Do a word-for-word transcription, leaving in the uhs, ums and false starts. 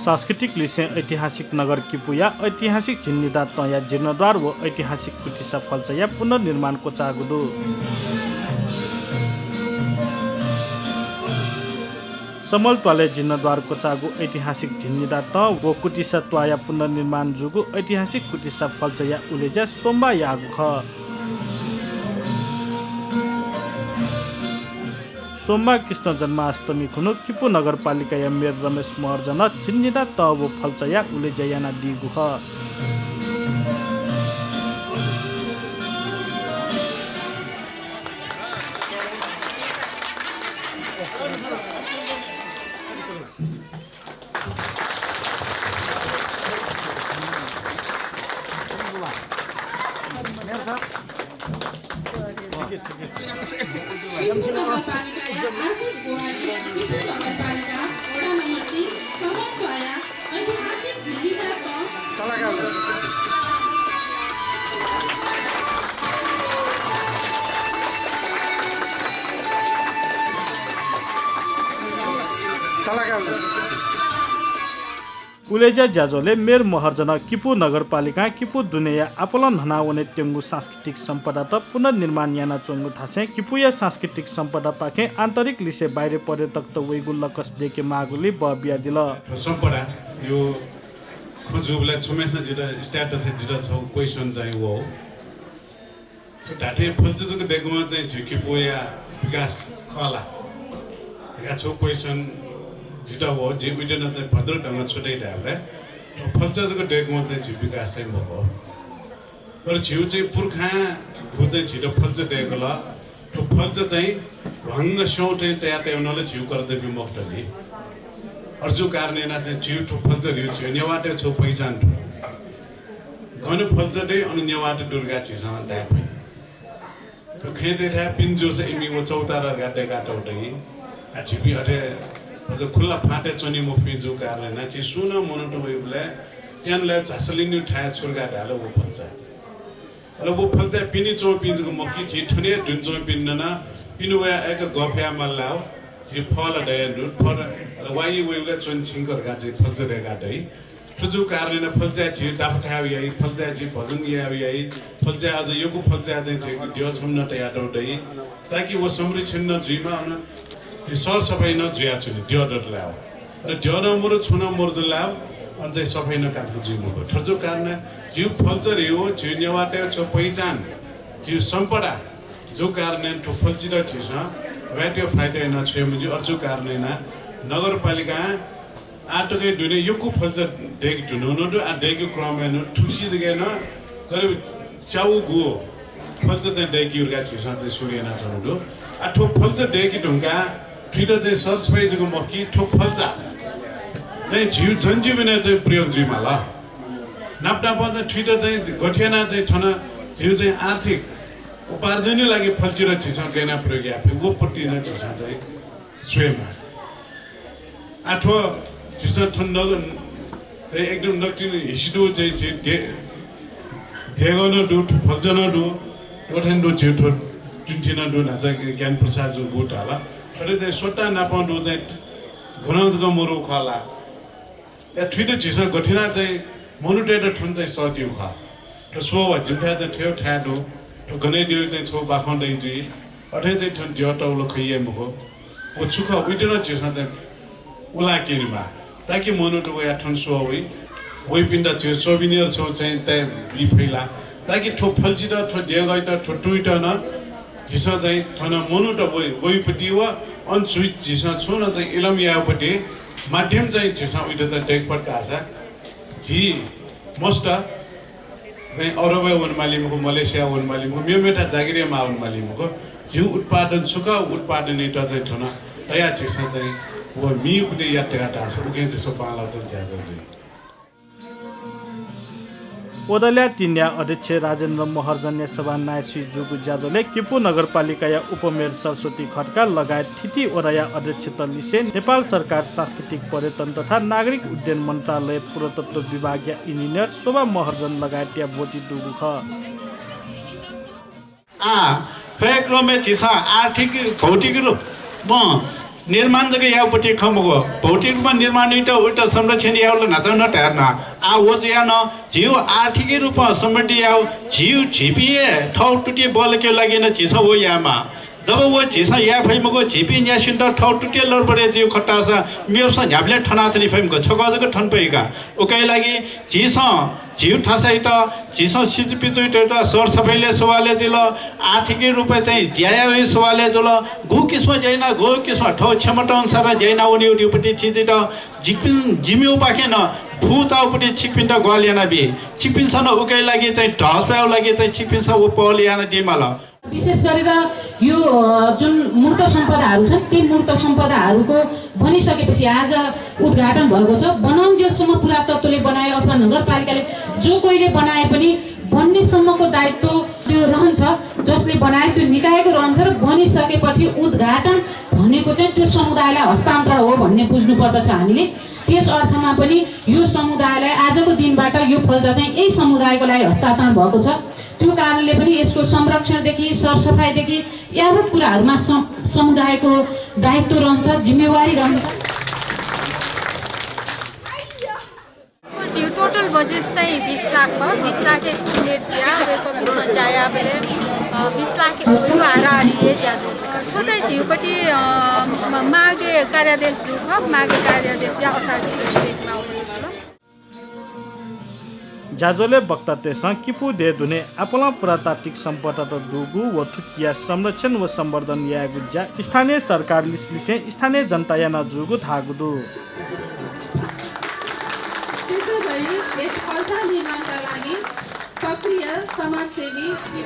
सांस्कृतिक लिसें ऐतिहासिक नगर किपूया ऐतिहासिक झिंनिदा तंया जीर्णोद्धार व ऐतिहासिक कुटिसा फल्चाया पुनर्निर्माण क्वचाःगु दु। समल त्वालय् जीर्णोद्धार क्वचाःगु ऐतिहासिक झिंनिदा तं व कुटिसा त्वाःया पुनर्निर्माण जूगु ऐतिहासिक कुटिसा फल्चाया उलेज्या सोमबाः याःगु खः। सोमबाः कृष्ण जन्माष्टमी खुन्हु किपू नगरपालिकाया मेयर रमेश महर्जनं झिंनिदा तं व फल्चाया उलेज्या यानादीगु खः। किपू नगरपालिकाया आर्थिक गुहारी, किपू नगरपालिका वडा नम्बर तीन, समल त्वाःया ऐतिहासिक झिंनिदा तं। उलेज्या ज्याझ्वलय् मेयर महर्जनं किपू नगरपालिकां किपू दुनेया आपालं हना वनेत्यंगु सांस्कृतिक सम्पदात पुनर्निर्माण यानाच्वंगु धासें किपूया सांस्कृतिक सम्पदापाखें आन्तरिक लिसें बाहिर पर्यटकत वइगु लकस दय्केमाःगुलिइ बः बियादिल। थ्व सम्पदाया खँ जूबलय् छम्हय्‌सिनं जितः status-य् जितः छगू question चाहिँ वः। थ्व धात्थें फल्चा जक दय्कूगुं चाहिँ झी किपूया विकास खः ला धकाः छगू question जितः वः। जिं उइत नं चाहिँ भद्र ढंगं छुट्याइ धायेबलय् थ्व फल्चा जक दय्कूगुं चाहिँ झी विकास चाहिँ मखु। तर झीगु चाहिँ पुर्खां गु चाहिँ झीत फल्चा दय्कल, थ्व फल्चा चाहिँ भ्वांग स्यंथें तयातयेगु नं ला झीगु कर्तव्य मखुत नि। अय्जूगु कारणं यानाः चाहिँ झीगु थ्व फल्चा धइगु झीगु नेवाःतय् छगू पहिचान दु। गन फल्चा दइ, अन नेवाःत दु धकाः झीसं धाये फइ। थ्व खँय् दय्थाय् पिने जूसा इमि व चौतारा धकाः दय्कातःगु दइ। आ, झीपिं अथे अझ खुल्ला फाँटय् च्वनी मफुपिं जूगु कारणं यानाः झी सुं नं मनूत वइबलय् त्यानलय् झासलिनिगु थाय् छु धकाः धाल व फल्चा। अले व फल्चाय् पिने च्वंपिं जक मखु कि, झी थन हे दुने च्वंपिं नं पिने वयाः अय्क गःफया माल लाय्, झी फः ला दया दु, फः ला वाइ वइबलय् च्वने छिंक धकाः झी फल्चा दय्का दइ। थ्व जूगु कारणं यानाः फल्चाय् झी दाफा थाय् याइ, फल्चाय् झी भजन याये याइ, फल्चाय् अझ यक्व फल्चाय् चाहिँ झी द्यः छम्ह नं तयातःगु दइ। ताकि व संरक्षण नं जुइमा, अन सरसफाइ नं जुयाच्वनी, द्यः दत लाय्। अले द्यः नं मरु, छुं नं मरु जुल लाय्, अन चाहिँ सफाइ नं काचाक्क जुइ मखु। थ्व जूगु कारणं झीगु फल्चा धइगु झीगु नेवाःतय् छगू पहिचान, झीगु सम्पदा जूगु कारणं थ्व फल्चात झीसं वाय्तय् फाय्तय् यानाः छ्वये मज्यू। अय्जूगु कारणं यानाः नगरपालिकां आः तक हे दुने यक्व फल्चा दय्के धुन नं दु, आः दय्के क्रमय् नं थुगुसी जक नं करिब च्यागू फल्चा चाहिँ दय्के धकाः झीसं चाहिँ सुरु यानाच्वनागु दु। आः थ्व फल्चा दय्के धुंकाः थुइत चाहिँ सरसफाइ जक मखु कि, थ्व फल्चा चाहिँ झीगु जनजीवनय् चाहिँ प्रयोग जुइमाल। नाप नापं चाहिँ थुइत चाहिँ गथे यानाः चाहिँ थन झीगु चाहिँ आर्थिक उपार्जनया लागि फल्चात झीसं गय् यानाः प्रयोग याये फइ, व पट्टि नं झीसं चाहिँ स्वयेमाः। आः थ्व झीसं थन नग-, चाहिँ एकदम नकतिनि हिसि दु चाहिँ झी दे-, देगः नं दु, फल्चा नं दु, थ्व थें दु झी थ्व तुंथि नं दु, न्हाचः ज्ञान प्रसाद जुं धाल। थथे चाहिँ स्वता नापं दु चाहिँ गनं जक मरु खः ला। या थुइत झीसं गथे यानाः चाहिँ मनूतय्त थन चाहिँ सःतीगु खः। थ्व स्वः वा, जिमिथाय् चाहिँ थ्व थाय् दु, थ्व गनय् द्यःया चाहिँ छगू बाखं दइ जुइ, अथे चाहिँ थन द्यः तःगु ला खइ हे मखु। व छु खः, उइत नं झीसं चाहिँ उलाः क्यनेमाः। ताकि मनूत वयाः थन स्वः वइ, वइपिन्त झीसं souvenir छगू चाहिँ तये बी फइ ला। ताकि थ्व फल्चात, थ्व देगःयात, थ्व तुंइत नं झीसं चाहिँ थन मनूत वइ, वइपट्टि व अन झी, झीसं छुं नं चाहिँ इलम यायेपट्टि माध्यम चाहिँ झीसं उइत चाहिँ दय्के फत धाःसा झी मस्त चाहिँ अरबय् वनेमाली मखु, मलेसियाय् वनेमाली मखु, मेमेथाय् जागिरय् माः वनेमाली मखु। झीगु उत्पादन छु खः, उत्पादनयात चाहिँ थन तयाः झीसं चाहिँ व मियुपट्टि यात धकाः धाःसा उकिं झीसं बांलाःगु चाहिँ ज्याझ्वः जुइ। ओदल्या तीनया अध्यक्ष राजेन्द्र महर्जनया सभानायःसुइ जूगु ज्याझ्वलय् किपू नगरपालिकाया उपमेयर सरस्वती खड्का लगायत थीथी ओदाया अध्यक्षत लिसें नेपाल सरकार सांस्कृतिक पर्यटन तथा नागरिक उड्डयन मन्त्रालय पुरातत्व विभागया इन्जिनियर शोभा महर्जन लगायतया ब्वति दुगु खः। आः, थ्व हे क्रमय् झीसं आर्थिक, भौतिक रूपं निर्माण जक याःगु पति खँ मखु, भौतिक रूपमा निर्माण यायेत, उइत संरक्षण यायेगु ला न्हाचः नं धाये धुन। आः व जुयाः नं झीगु आर्थिक रूपं समृद्धि यायेगु, झीगु झीपिं हे थःगु तुतिइ बल्लाकेगु लागि नं झीसं व यायेमाः। जब व झीसं याये फइ मखु, झीपिं न्यासिन्त थःगु तुतिइ लडबडय् जुइगु खः धाःसा मेपिन्सं न्ह्याबलें थनाच्वने फइ मखु, छकः जक थन फइ का। उकिया लागि झीसं झीगु थासय्‌यात, झीसं सिचुपिचुयात सरसफाइलय् सवालय् जुल, आर्थिक रूपय् चाहिँ ज्या यायेगु सवालय् जुल, गु किसिमं ज्या याना, गु किसिमं थःगु क्षमता अनुसार ज्या याना वनेगु पति चिजयात जिपिं, जिमिगु पाखें नं फुचाःगु पति छिकपिन्त ग्वाहालि यानाबी। छिकपिन्सं नं उकिया लागि चाहिँ ढः स्वयेगु लागि चाहिँ छिकपिन्सं व पहल यानादी माल। विशेष गरेर यो, अ, जुन मूर्त सम्पदाहरू छन्, ती मूर्त सम्पदाहरूको बनिसकेपछि आज उद्घाटन भएको छ। बनौन्जेलसम्म पुरातत्वले बनाए अथवा नगरपालिकाले जो कोहीले बनाए पनि बन्नेसम्मको दायित्व त्यो रहन्छ, जसले बनाए त्यो निकायको रहन्छ र बनिसकेपछि उद्घाटन भनेको चाहिँ त्यो समुदायलाई हस्तान्तरण हो भन्ने बुझ्नुपर्दछ हामीले। त्यस अर्थमा पनि यो समुदायलाई आजको दिनबाट यो फल्चा चाहिँ यही समुदायको लागि हस्तान्तरण भएको छ। त्यो कारणले पनि यसको संरक्षणदेखि सरसफाइदेखि यावत कुराहरूमा सम-, समुदायको दायित्व रहन्छ, जिम्मेवारी रहन्छ। यो total budget चाहिँ बिस लाख हो, बिस लाख estimate जुया, वय्‌कःपिन्सं ज्या याःबलय्, अ, बिस लाख हाराहारी हे ज्या जुल। अ, थ्व चाहिँ झीगु पति, अ, म-, मागे कार्यादेश जू खः, मागे कार्यादेश या असार जुल। ज्याझ्वलय् वक्तातय्‌सं किपू देय् दुने आपालं पुरातात्विक सम्पदात दुगु व थुकिया संरक्षण व सम्वर्धन यायेगु ज्या स्थानीय सरकार लिसलिसें स्थानीय जनताया नं जूगु धाःगु दु। त्यसोभए यस फल्चा निर्माणका लागि सक्रिय समाजसेवी श्री